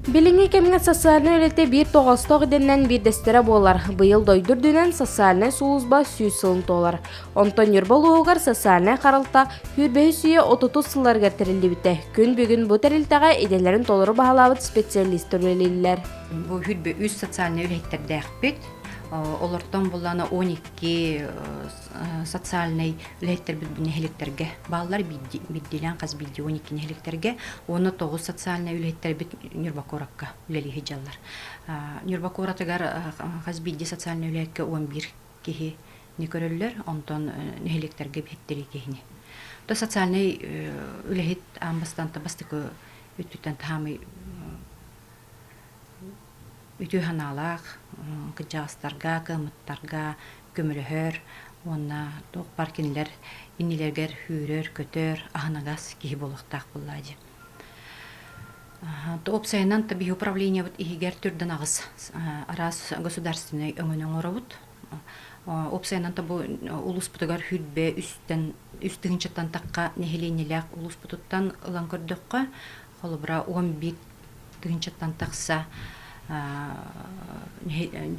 Билиҥҥи кэмҥэ социальнай үлэтэ биир тоҕоостоох идэннэн биирдэстэрэ буолар. Быйыл дойду үрдүнэн социальнай сулууспа 100 сылын туолар. Онтон Ньурба улууһугар социальнай харалта сүүрбэһис үйэ отутус сылларыгар тэриллибитэ. Күн бүгүн бу тэрилтэҕэ идэлэрин толору баһылаабыт специалистар үлэлииллэр. Бу сүүрбэ үс социальнай үлэһиттэрдээхпит. Олортон буллана 12 социальнай үлэһиттэрбит нэһилиэктэргэ бааллар биирдиилээн хас биирдии 12 нэһилиэктэргэ уонна тоҕус социальнай үлэһиттэрбит Ньурба куоракка үлэлии сылдьаллар. Ньурба куоратыгар хас биирдии социальнай үлэһиккэ 11 киһини көрөллөр, онтон нэһилиэктэргэ биһиттэрии киһини. То социальнай үлэһит аан бастаан бастакы өттүттэн таһаамай үтүө санаалаах кырдьаҕастарга, кыаммыттарга көмөлөһөр уонна туох баар кинилэр иннилэригэр сүүрэр-көтөр, аһыныгас киһи буолуохтаах буоллаа дии. Уопсайынан биһи управлениебыт иһигэр түрдэн аҕыс араас государственнай өҥөнү оҥоробут. Уопсайынан бу улууспутугар сүүрбэ үстэн үс тыһыынчаттан тахха нэһилиэнньэлээх улууспутуттан ылан көрдөххө, холобура 11 тыһыынчаттан тахса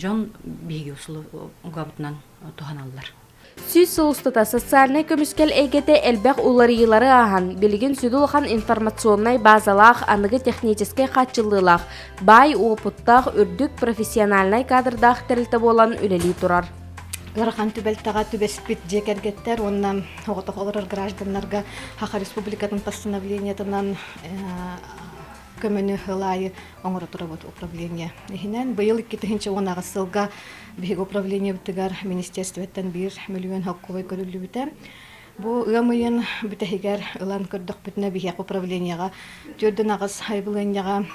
дьон биһиги услугабытынан туһаналлар. 100 сыл устата социальнай көмүскэл эйгэтэ элбэх уларыйыылары ааһан, билигин сүдү улахан информационнай базалаах, аныгы техническэй хааччыллыылаах, баай уопуттаах, үрдүк профессиональнай кадрдаах тэрилтэ буолан үлэлии турар. Ыарахан түбэлтэҕэ түбэспит дьиэ кэргэттэр уонна оҕотох олорор гражданнарга Саха Республикатын постановлениетынан көмөнү сыл аайы оҥоро турабыт управление иһинэн. Быйыл 2018 сылга биһиги управлениебытыгар министерствоттан 1 миллион холкуобай көрүллүбүтэ. Бу ыам ыйын бүтэһигэр ылан көрдөхпүтүнэ биһиэхэ управлениеҕа түөрдэн аҕыс айбылыанньаҕа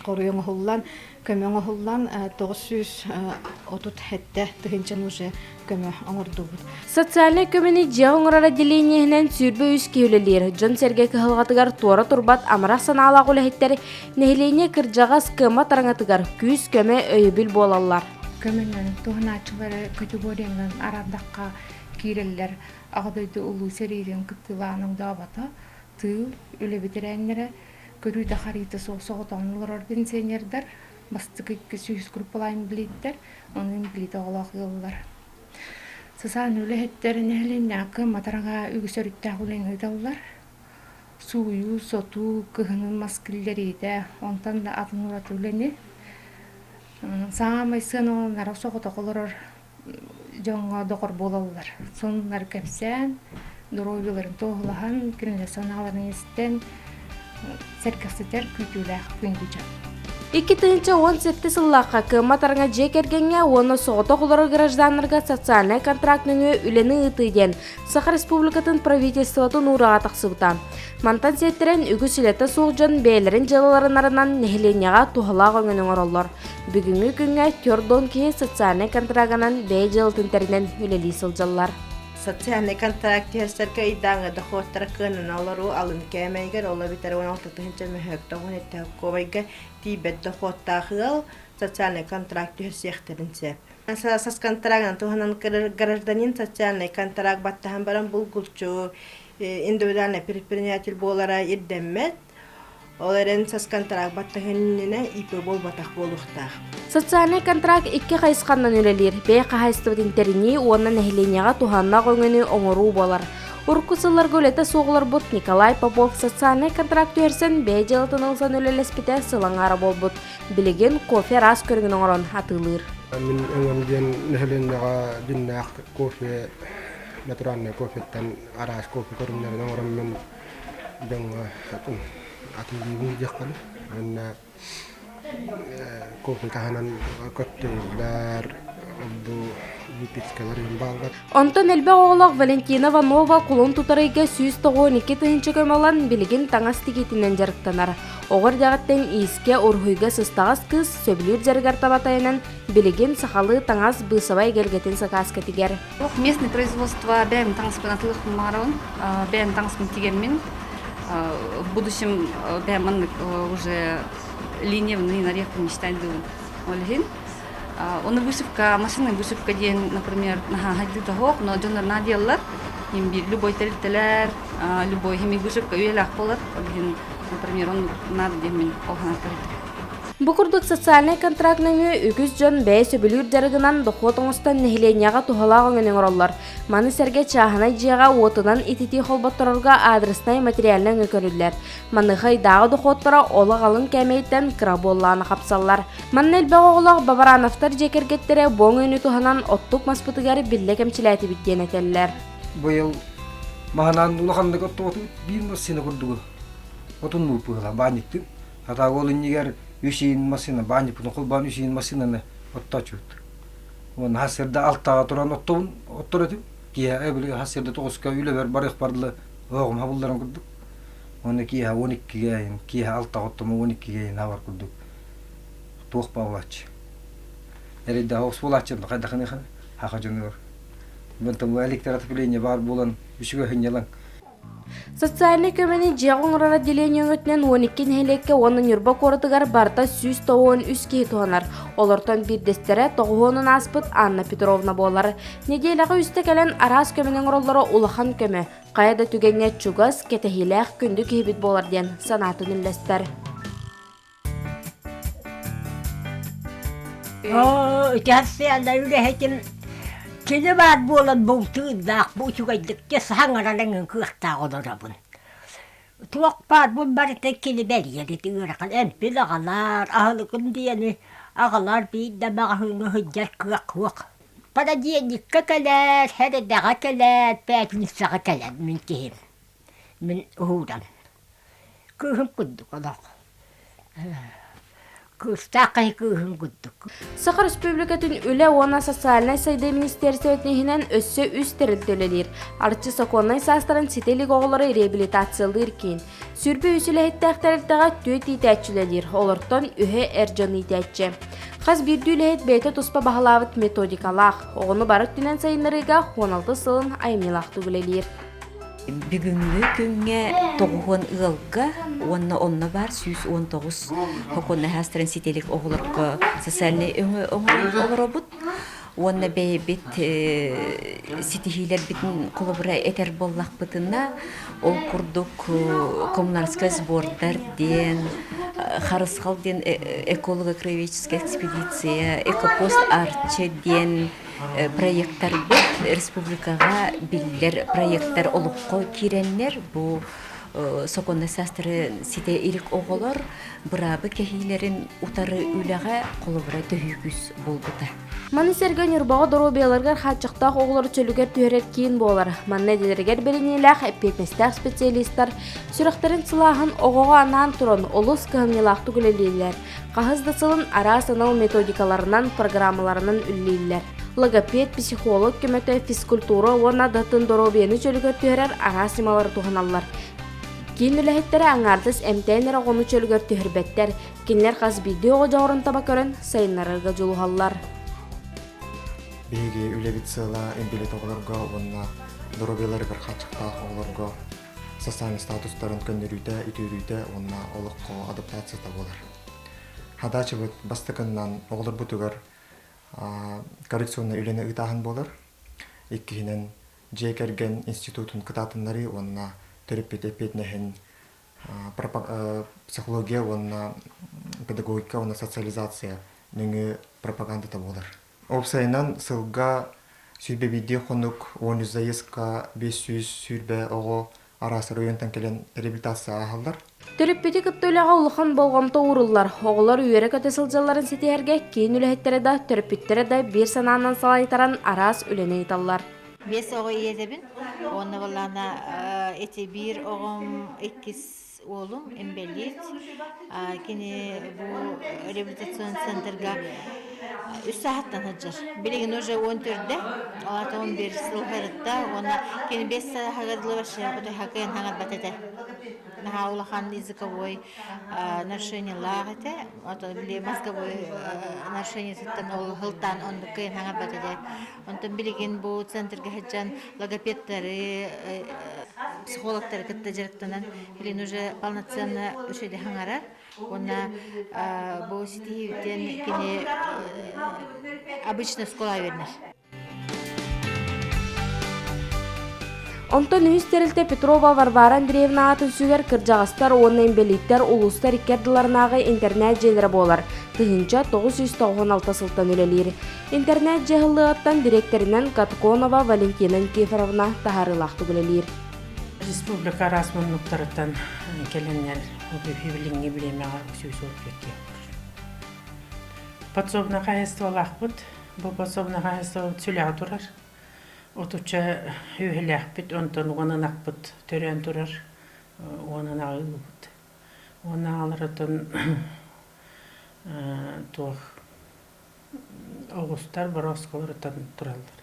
хоруй оҥоһуллан, көмө оҥоһуллан 937 тыһыынчаны уже көмө оҥордубут. Социальнай көмөнү дьиэ оҥорор отделениеһинэн 23 киһи үлэлиир. Дьон-сэргэ кыһалҕатыгар туора турбат амарах санаалаах үлэһиттэр нэһилиэнньэ кырдьаҕас кыаммат араҥатыгар күүс-көмө, өйөбүл буолаллар. Көмөнөн туһанааччылары категориянан араардахха киирэллэр. Аҕа дойду Улуу сэриитин кыттыылааҕын оҥдообото, тыыл, үлэ бэтэрээннэрэ, көрүүтэ-харыыта суох соҕотоҕун олорор пенсионердар, бастакы 200 группалаах инбэлииттэр, ону инбэлиит оҕолоох ыаллар. Сасаан үлэһиттэр нэһилиэнньэҕэ кыаммат араҥа үгүс өрүттээх үлэни ыыталлар. Сууйуу, сотуу, кыһынын мас киллэриитэ, онтон да атын ураты үлэни. Саамай сыаналанара соҕотох олорор дьоҥҥо доҕор буолаллар. Сонуннары кэпсээн, доруобуйаларын туоһулаһан, кинилэр санааларын истэн, сэргэхситэр күүтүүлээх күндү дьон. 2017 сыллаахха кыаммат араҥа дьиэ кэргэҥҥэ уонна соҕотох олорор гражданнарга социальнай контракт нөҥүө үлэни ыытыы диэн Саха Республикатын правительствотын уураҕа тахсыбыта. Мантан сиэттэрэн үгүс үлэтэ суох дьон бэйэлэрин дьыалаларынан нэһилиэнньэҕэ туһалаах өҥөнү оҥороллор. Бүгүҥҥү күҥҥэ 40 киһи социальнай контрагынан бэйэ дьыалатын тэринэн үлэлии сылдьаллар. Социальнай контракт түһэрсэргэ ыйдааҥы дохуоттара кыанан олоруу алын кээмэйигэр ол эбэтэр 16 тыһыынча мөһөөктө 17 холкуобайга тиийбэт дохуоттаах ыал социальнай контракт түһэрсиэхтэрин сөп. Соцконтрагынан туһанан гражданин социальнай контракт баттаһан баран булгуччу индивидуальный предприниматель буолара ирдэммэт. Ол эрэн соцконтракт баттаһын иннинэ ИП буолбатах буолуохтаах. Социальнай контракт икки хайысханан үлэлиир. Бэйэ хаһаайыстыбатын тэринии уонна нэһилиэнньэҕэ туһааннаах өҥөнү оҥоруу буолар. Урукку сылларга үлэтэ суох олорбут Николай Попов социальнай контракт түһэрсэн бэйэ дьыалатын ылсан үлэлэспитэ сыл аҥаара буолбут. Билигин кофе араас көрүҥүн оҥорон атыылыыр. Мин өҥөм диэн нэһилиэнньэҕэ дьиннээх кофе, натуральный кофеттан араас кофе көрүҥнэрин оҥороммун дьоҥҥо атыылыыбын диэххэ Уонна кофе таһынан коктейллар, бу выпечкалар бааллар. Онтон элбэх оҕолоох Валентина Иванова кулун тутар ыйга 192 тыһыынча көмө ылан, билигин таҥас тигиитинэн дьарыктанар. Оҕо эрдэҕиттэн иискэ, уруһуйга сыстаҕас кыыс сөбүлүүр дьарыгар таба тайанан, билигин сахалыы таҥас быысабай эгэлгэтин сакааска тигэр. Местное производство бэйэм таҥаспын атыылыахпын баҕарабын, бэйэм таҥаспын тигэммин. В будущем бэйэм маннык уже линиябын нарыахпын мечтайдыыбын. Ол иһин Оны вышивка, машинный вышивка диэн, например, наһаа хайдыыта суох, но дьоннор наадыйаллар. Им биир любой тэрилтэлэр, любой химик вышивка үйэлээх буолар. Ол иһин, например, он надо диэн мин ол санааттар. Бу курдук социальнай контракт нөҥүө үгүс дьон бэйэ сөбүлүүр дьарыгынан дохуот оҥостон нэһилиэнньэҕэ туһалаах өҥөнү оҥороллор. Маны сэргэ чааһынай дьиэҕэ уотунан ититии холботторорго адреснай материальнай өҥө көрүллэр. Маныаха ыйдааҕы дохуоттара олох алын кээмэйтэн кыра буоллаҕына хапсаллар. Манна элбэх оҕолоох Бабарановтар дьиэ кэргэттэрэ бу өҥөнү туһанан оттук маспытыгар биллэ кэмчилээтибит диэн этэллэр. Быйыл маһынан улаханнык оттубатыбыт биир массыына курдугу отуннуур быһыылаах баанньыктыы. Хата ол иннигэр үс иин массыына баанньыкпытын холбоон үс иин массыынаны оттооччубут. Уонна хас сирдэ алтаҕа туран оттобун оттор этим. Киэһэ били хас сирдэ тоҕуска үлэбэр барыахпар дылы оһоҕум хабылларын курдук. Уонна киэһэ 12-гэ киэһэ алтаҕа оттомо 12-гэ хабар курдук туох баалааччы. Эрэйдээх оҕус буолааччы хайдахыныха хаха дьонугар. Бантан электроотопление баар буолан үчүгэй сынньалаҥ. Социальнай көмөнү дьиэҕэ оҥорор отделение өҥөтүнэн 12 нэһилиэккэ уонна Ньурба куоратыгар барыта 193 киһи туһанар. Олортон биирдэстэрэ тоҕуһуонун ааспыт Анна Петровна буолар. Нэдиэлэҕэ үстэ кэлэн араас көмөнү оҥороллоро улахан көмө. Хайа да түгэҥҥэ чугас, кэтэһиилээх күндү киһибит буолар диэн санаатын үллэстэр. Оо, ити сарсыарда үлэһитим кини баар буолан бултуурдаах бу үчүгэйдик саҥаран эҥин кыахтаах олоробун. Туох баар бу барыта кини бэрийэр ити ыарахан эмпин аҕалаар, аһылыгым диэни аҕалаар биир да маҕаһыыҥҥа сылдьар кыах суох. Понедельникка кэлээр, сэрэдэҕэ кэлээр, пятницаҕа кэлэр мин киһим, мин уһууран. Кыыһым курдук олох. Кыыстаах киһи кыыһын курдук. Саха Республикатын Үлэ уонна социальнай сайдыы министиэристибэтин иһинэн өссө үс тэрилтэ үлэлиир. Арчы сокуоннай саастарын ситэ илик оҕолору реабилитациялыыр киин. 23 үлэһиттээх тэрилтэҕэ түөрт иитээччи үлэлиир, олортон үһэ эр дьон иитээччи. Хас биирдии үлэһит бэйэтэ туспа баһылаабыт методикалаах, оҕону бары өттүнэн сайыннарыыга 16 сылын айымньылаахтык үлэлиир. Бүгүҥҥү күҥҥэ тоҕуһуон ыалга уонна онно баар 119 хокуоннаһаастарын ситэ илик оҕолорго социальнай өҥө оҥорон олоробут. Уонна бэйэбит ситиһиилэрбитин холобура этэр буоллахпытына, ол курдук коммунарскай сбордар диэн, Харысхал диэн эколого-краеведческая экспедиция, Экопост Арчы диэн проектарбыт республикаҕа биллэр проектар олоххо киирэннэр бу сокуоннай саастары ситэ илик оҕолор быраабы кэһиилэрин утары үлэҕэ холобура төһүү күүс буолбута. Маны сэргэ Ньурбаҕа доруобуйаларыгар хааччахтаах оҕолору чөлүгэр түһэрэр киин буолар. Манна идэлэригэр бэриниилээх, эппиэтинэстээх специалистар сүрэхтэрин сылааһын оҕоҕо анаан туран олус кыһамньылаахтык үлэлииллэр. Хаһыс да сылын араас анал методикаларынан, программаларынан үлэлииллэр. Логопед, психолог көмөтө, физкультура уонна да атын доруобуйаны чөлүгэр түһэрэр араас ньымалары туһаналлар. Киин үлэһиттэрэ аҥаардас эмтээн эрэ оҕону чөлүгэр түһэрбэттэр, кинилэр хас биирдии оҕо дьоҕурун таба көрөн сайыннарарга дьулуһаллар. Биһиги үлэбит сыала инбэлиит оҕолорго уонна доруобуйаларыгар хааччахтаах оҕолорго социальнай статустарын көннөрүүтэ, үтүөрүүтэ уонна олоххо адаптацията буолар. Хадаачыбыт бастакыннан оҕолорбутугар коррекционнай үлэни ыытааһын буолар. Иккиһинэн, дьиэ кэргэн институтун кытаатыннарыы уонна төрөппүт эппиэтинэһин психология уонна педагогика уонна социализация нөҥүө пропагандата буолар. Уопсайынан сылга 121 хонук 13 заездка 520 оҕо араас оройуонтан кэлэн реабилитация ааһаллар. Төрөппүтү кытта үлэҕэ улахан болҕомто ууруллар. Оҕолор үөрэ-көтө сылдьалларын ситиһэргэ киин үлэһиттэрэ да, төрөппүттэрэ да биир санаанан салайтаран араас үлэни ыыталлар. Биэс оҕо ийэтэбин. Уонна былаана ити биир оҕом иккис уолум инбэлиит. Кини бу реабилитационный центрга үс сааһыттан сылдьар. Билигин уже уон төрдө, ол 11 сыл сырытта уонна кини бэс сааһыгар дылы вообще кыайан хаҥарбат этэ. Наһаа улахан языковой нарушениелаах этэ. Ото били мозговой нарушениетыттан ол сылтаан оннук кыайан хаҥарбат этэ. Онтон билигин бу центрга сылдьан логопедтары, психологтары кытта дьарыктанан билигин уже полноценно үчүгэй хаҥарар. Уонна бу ситиһиибитин кини обычно школа вернер. Онтон үһүс тэрилтэ Петрова Варвара Андреевна аатын сүгэр кырдьаҕастар уонна инбэлииттэр улуустар икки ардыларынааҕы интэрнээт-дьиэлэрэ буолар. 1996 сылтан үлэлиир. Интэрнээт-дьиэ аһыллыаҕыттан дириэктэринэн Катконова Валентина Никифоровна таһаарыылаахтык үлэлиир. Республика араас муннуктарыттан кэлэннэр билиҥҥи бириэмэҕэ 135 Подсобное хаһайыстыбалаахпыт. Бу подсобное хаһайыстыбабыт сүлэҕэ турар. Отучча үөһэлээхпит, онтон уон ынахпыт төрөөн турар, уон ынаҕы ылбыт. Уон аҕаларыттан туох оҕустар бороосколоруттан тураллар.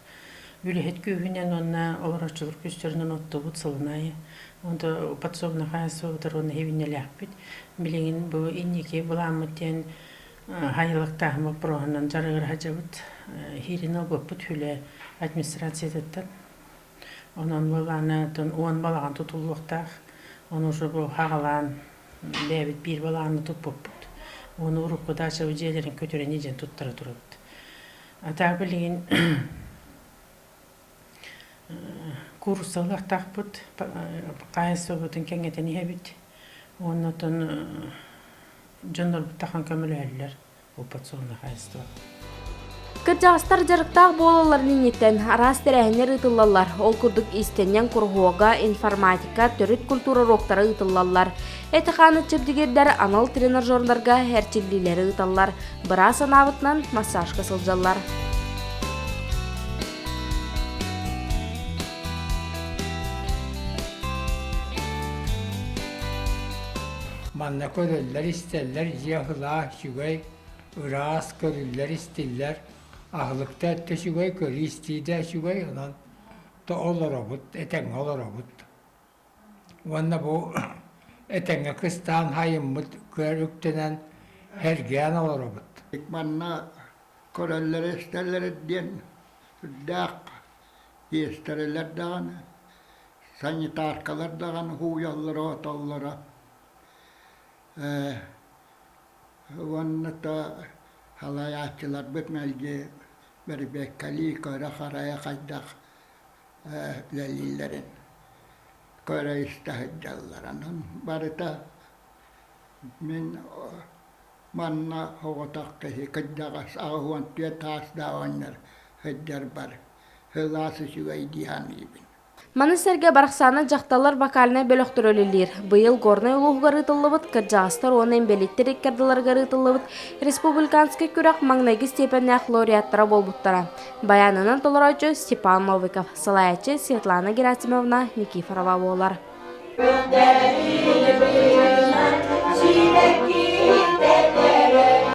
Үлэһит күүһүнэн уонна олороччулар күүстэринэн оттубут сылын аайы. Онто подсобное хаһайыстыбабытыгар уонна иһибинньэлээхпит. Билигин бу инники былааммыт диэн хайылыктааһын боппуруоһунан дьарыгыра сылдьабыт. Иһиирин ылбыппыт үлэ администрациятыттан. Онон былааны уон балаҕан тутуллуохтаах. Ону уже бу хаҕалаан бэйэбит биир балаҕаны туппуппут. Уону урукку даачабыт дьиэлэрин көтүрэн илдьэн туттара турабыт. А так билигин кууруссалыахтаахпыт, хаһаайыстыбабытын кэҥэтэн иһэбит. Уонна оттон дьоннорбут тахан көмөлөһөллөр подсобное хозяйство. Кырдьаҕастар дьарыктаах буолалларын инниттэн араас тэрээһиннэр ыытыллаллар. Ол курдук иистэнньэҥ куруһуога, информатика, төрүт культура уруоктара ыытыллаллар. Эти-хааны чэбдигирдэр анал тренажердарга эрчиллиилэри ыыталлар. Быраас анаабытынан массажка сылдьаллар. Манна көрөллөр-истэллэр, дьиэ сылаас, үчүгэй, ыраас көрүллэр-истиллэр, аһылыкта өттө үчүгэй, көрүү-истии да үчүгэй, онон то олоробут, этэҥҥэ олоробут. Уонна бу этэҥҥэ кыстаан хайыммыт көр үктэнэн сэргээн олоробут. Манна көрөллөр-истэллэр диэн сүрдээх тиэстэрэлэр даҕаны, санитаркалар даҕаны һууйаллара-отоллоро уонна то салайааччыларбыт мэлдьи бэрбиэккэлии көрө-харайа хайдах үлэлииллэрин көрө-истэ сылдьаллар. Онон барыта мин манна оҕотох киһи кырдьаҕас 84 саастаах оҕонньор сылдьарбар сылаас үчүгэй дии саныыбын. Маны сэргэ Барахсаана дьахталлар вокальнай бөлөхтөрө үлэлиир. Быйыл Горнай улууһугар ыытыллыбыт кырдьаҕастар уонна инбэлииттэр икки ардыларыгар ыытыллыбыт республиканскай күрэх маҥнайгы степеннээх лауреаттара буолбуттара. Баянынан толорооччу Степан Новиков, салайааччы Светлана Герасимовна Никифорова буолар.